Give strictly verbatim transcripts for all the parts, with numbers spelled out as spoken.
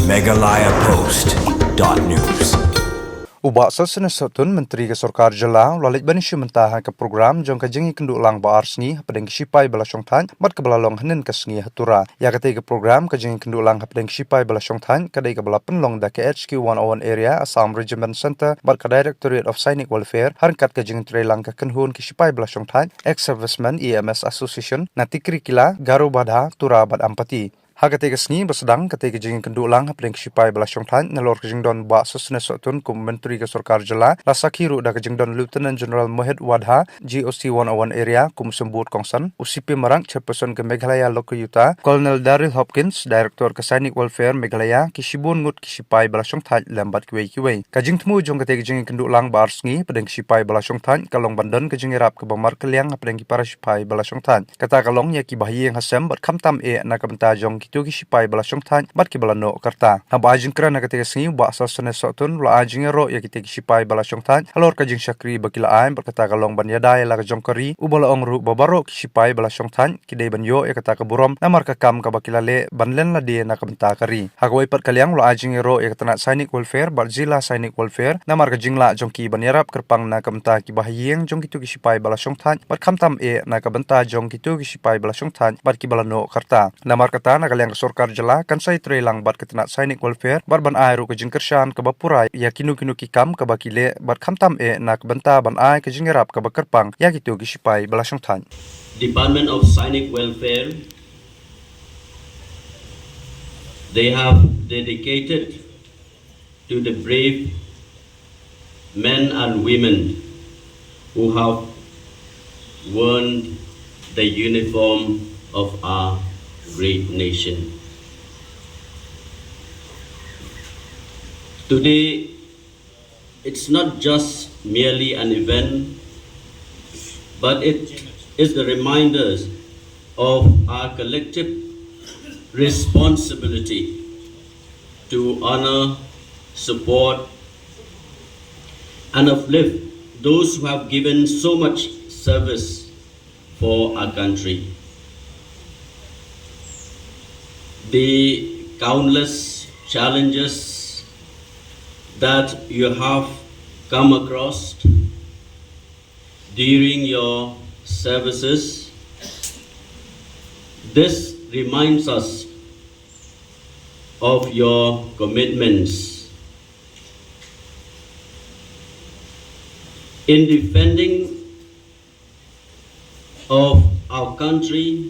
Meghalaya Post dot news. U Bah Sosthenes Sohtun, Myntri ka Sorkar Jylla, u la leit ban ïashimbynta ha ka program jong ka jingïakynduh lang ba ar sngi hapdeng ki shipai ba la shongthait bad kaba la long hynnin ka sngi ha Tura. Ïa katei ka program, ka jingïakynduh lang hapdeng ki shipai ba la shongthait, ka dei kaba la pynlong da ka H Q one oh one Area, Assam Regiment Centre bad ka Directorate of Scenic Welfare, ha ryngkat ka jingïatreilang ka kynhun ki shipai ba la shongthait, Ex-Servicemen E M S Association, na Tikrikilla, Garobadha, Tura bad Ampati. Ha katei ka sngi ba sdang katei ka jingïakynduh lang hapdeng ki shipai ba la shongthait, nalor ka jingdon u Bah Sosthenes Sohtun kum u Myntri ka Sorkar Jylla, la sakhi ruh da ka jingdon u Lieutenant General Mohit Wadha, G O C one oh one Area, kum u symbud kongsan, u C P Marak, Chairperson ka Meghalaya Lokayuta, Colonel Daryl Hopkins, Director ka Sainik Welfare Meghalaya, ki shibun ngut ki shipai ba la shongthait lem bad kiwei kiwei. Ka jingthmu jong katei ka jingïakynduh lang ba ar sngi hapdeng ki shipai ba la shongthait ka long ban don ka jingïarap kaba markylliang hapdeng ki para shipai ba la shongthait. Kata ka long ïa ki bahaïing hasem bad khamtam eh na ka bynta jong kito ki shipai ba la shongthait bad kiba la noh ka rta. Haba ai jingkren ha katei ka sngi, u Bah Sosthenes Sohtun u la ai jingïaroh ïa kitei ki shipai ba la shongthait halor ka jingshakri ba ki la ai, bad kata ka long ban ïada ïa la ka jong ka ri, uba la ong ruh ba baroh ki shipai ba la shongthait ki dei ban ïoh ïa kata ka burom namar ka kam kaba ki la leh ban len lade na ka bynta ka ri. Ha kawei pat ka liang, u la ai jingïaroh ïa ka tnat Sainik Welfare bad Zilla Sainik Welfare namar ka jinglah jong ki ban ïarap kyrpang na ka bynta ki bahaïing jong kito ki shipai ba la shongthait bad khamtam eh na ka bynta jong kito ki shipai ba la shongthait bad kiba la noh ka rta. Namar kata, na ka liang ka Sorkar Jylla kan sa ïatreilang bad ka tnat Sainik Welfare bad ban ai ruh ka jingkyrshan kaba pura ïa kino kino ki kam kaba ki leh bad khamtam eh na ka bynta ban ai ka jingïarap kaba kyrpang ïa kito ki shipai ba la shongthait. Department of Sainik Welfare, they have dedicated to the brave men and women who have worn the uniform of our great nation. Today, it's not just merely an event, but it is the reminders of our collective responsibility to honor, support, and uplift those who have given so much service for our country. The countless challenges that you have come across during your services, this reminds us of your commitments in defending of our country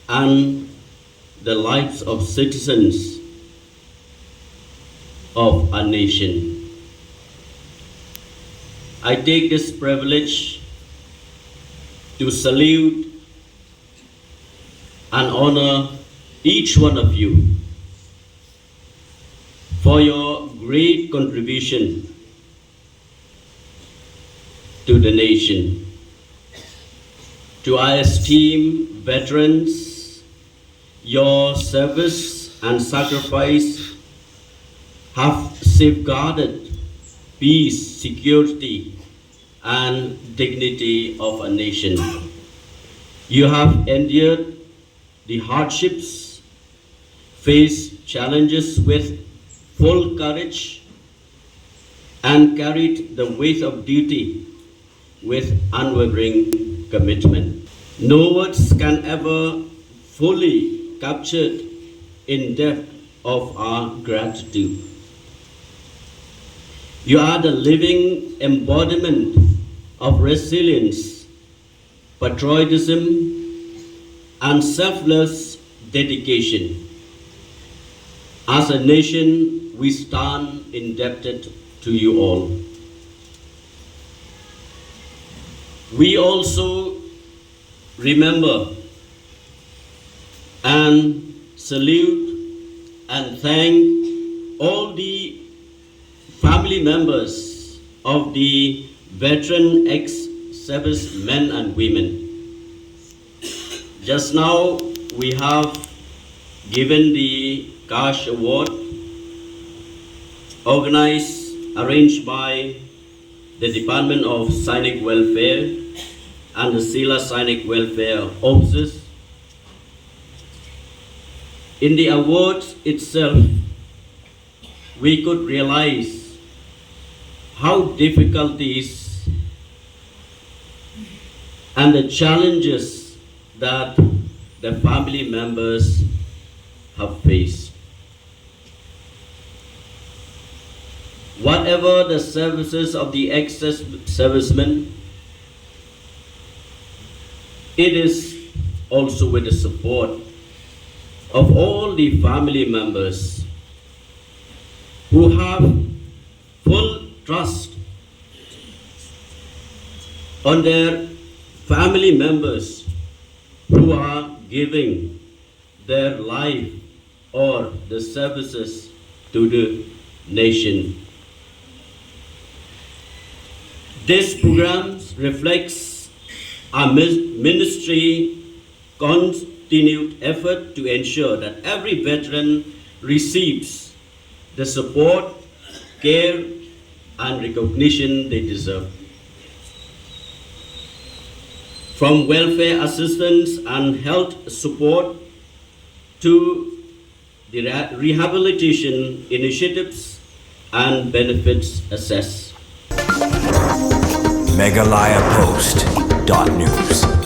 and the lives of citizens of our nation. I take this privilege to salute and honor each one of you for your great contribution to the nation. To our esteemed veterans, your service and sacrifice have safeguarded peace, security, and dignity of a nation. You have endured the hardships, faced challenges with full courage, and carried the weight of duty with unwavering commitment. No words can ever fully capture in depth of our gratitude. You are the living embodiment of resilience, patriotism, and selfless dedication. As a nation, we stand indebted to you all. We also remember and salute and thank all the family members of the veteran ex-service men and women. Just now, we have given the cash award organized, arranged by the Department of Sainik Welfare and the Zilla Sainik Welfare Offices. In the award itself, we could realize how difficulties and the challenges that the family members have faced. Whatever the services of the ex-servicemen, it is also with the support of all the family members who have full trust on their family members who are giving their life or the services to the nation. This program reflects our mis- ministry continued effort to ensure that every veteran receives the support, care, and recognition they deserve. From welfare assistance and health support to the re- rehabilitation initiatives and benefits assess. Meghalaya Post dot news.